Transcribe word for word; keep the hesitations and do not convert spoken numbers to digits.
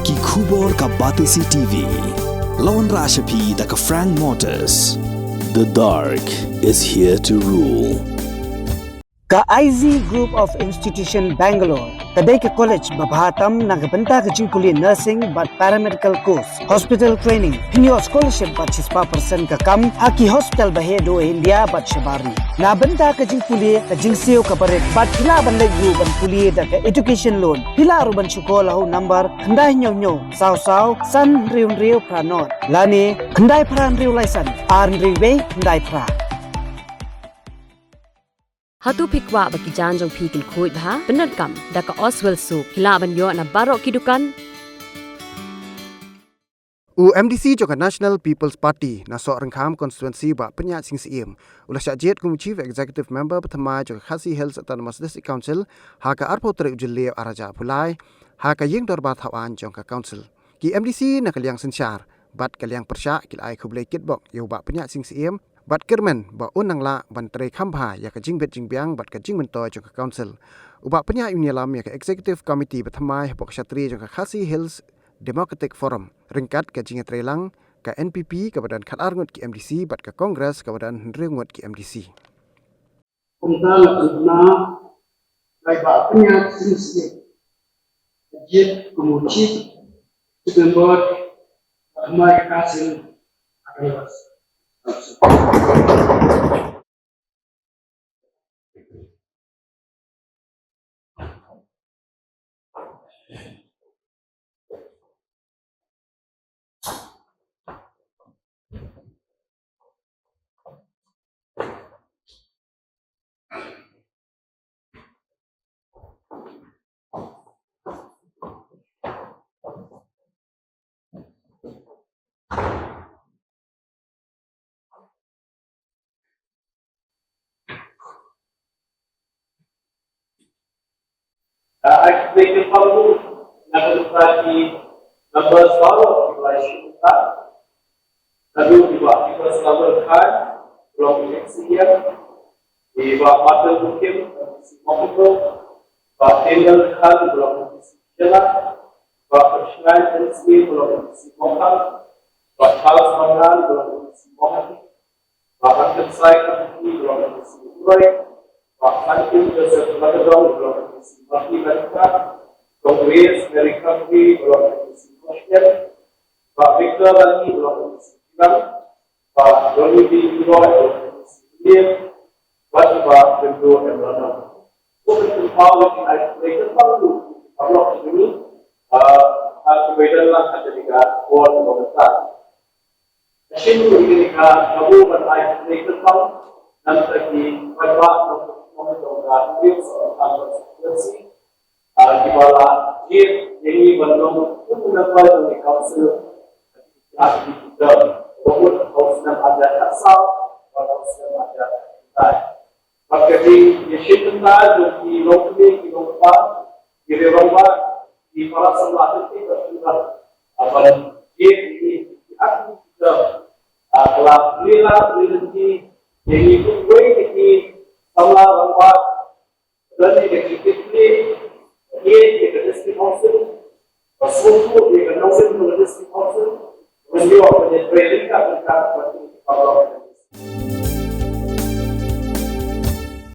Ki khubor ka Batesi T V. La wanrah sha phi da ka Frank Motors. The dark is here to rule. Ka I Z Group of Institution Bangalore ka dei ka college ba bha tam na ka bynta ka jingpule nursing bad paramedical course, hospital training, pynïoh scholarship bad shispah percent ka kam ha ki hospital ba heh duh India bad shabar ri. Na bynta ka jingpule ka jingsiew kaba rit bad phi lah ban leit ruh ban pule da ka education loan. Phi lah ruh ban shu call ha u number khyndai hynñiew hynñiew saw saw san hynriew hynriew phra nod lane khyndai phra hynriew lai san ar hynriew wei khyndai phra. Hato phi kwah ba ki jaiñ jong phi kin khuid bha? Pyndonkam da ka Oswell Soap. Phi lah ban ïoh na baroh ki dukan. U M D C jong ka National People's Party na Sohryngkham constituency, Bah Pynïaid Sing Syiem, u la shah jied kum u Chief Executive Member ba thymmai jong ka Khasi Hills Autonomous District Council ha ka arphew tarik u Jylliew arhajar arphew lai ha ka ïing dorbar thaw aiñ jong ka council. Ki M D C na ka liang synshar bad ka liang pyrshah ki la ai khublei kitbok ïa u Bah Pynïaid Sing Syiem bad kyrmen ba un nang lah ban trei kham bha ïa ka jingbit jingbiang bad ka jingmyntoi jong ka council. U Bah Pynïaid un ïalam ïa ka executive committee ba thymmai hapoh ka shatri jong ka Khasi Hills Democratic Forum ryngkat ka jingïatreilang ka N P P kaba don khatar ngut ki M D C bad ka Congress kaba don hynriew ngut ki M D C. Kumta la pynbna ïa i Bah Pynïaid Sing Syiem, jied kum u Chief Member, Bah Mike Kasim Agarwal. Ai khublei kyrpang ruh na ka bynta ki members baroh kiba la ïashim bynta. Naduh i Bah Nicholas Lambert Khan, ba long u M C M, i Bah Martin Bukim, M D C Mawkynrew, Bah Daniel Khan, ba long M D C Shella, Bah Prashnain N C A, ba long M D C Mawkhang, Bah Charles Mangan, ba long M D C Mawhati, Bah Khynsai Kharkhi, ba long M D C Umroi, Bah Khantin Joseph Lakadong, ba long M D C Mawhati Balikpath, Dong Grace Mary Kharkhi, ba long M D C Mawshynrut, Bah Victor Lalli, ba long M D C Jilang, Bah Donny D Gilroy, ba long M D C Mylliem, bad Bah Bynto M Lalnong. Ko pynpaw ïa ki ai khublei kyrpang ruh, paralok jong ngi, ah, ha kiba ïadon lang ha kane ka por kaba mynta. Ka shim ruh ïa kane ka kabu ban ai khublei kyrpang na ka bynta ki paidbah nongpynïaid jong ka Ri Sohryngkham constituency, ah, kiba la jied ïa ngi ban long kum u member jong ka council ha ki term. Ba mut ha u snem ar hajar khatsaw bad ha u snem ar hajar khatkhyndai. Bad ka jingïashim bynta jong ki longkmie ki longkpa, ki rangbah, ki para samla, ki para samla, ban jied ïa ki, ki active member, ah, ka la pynlong, pynlong ki, ïa ki, kiwei de ki samla rangbah, lane ki, ki, ki, ki, ki, ki district council, ba sngewthuh ïa ka nongrim jong ka district council, ban ïoh ban ïatrei ryngkat ryngkat bad ki paralok.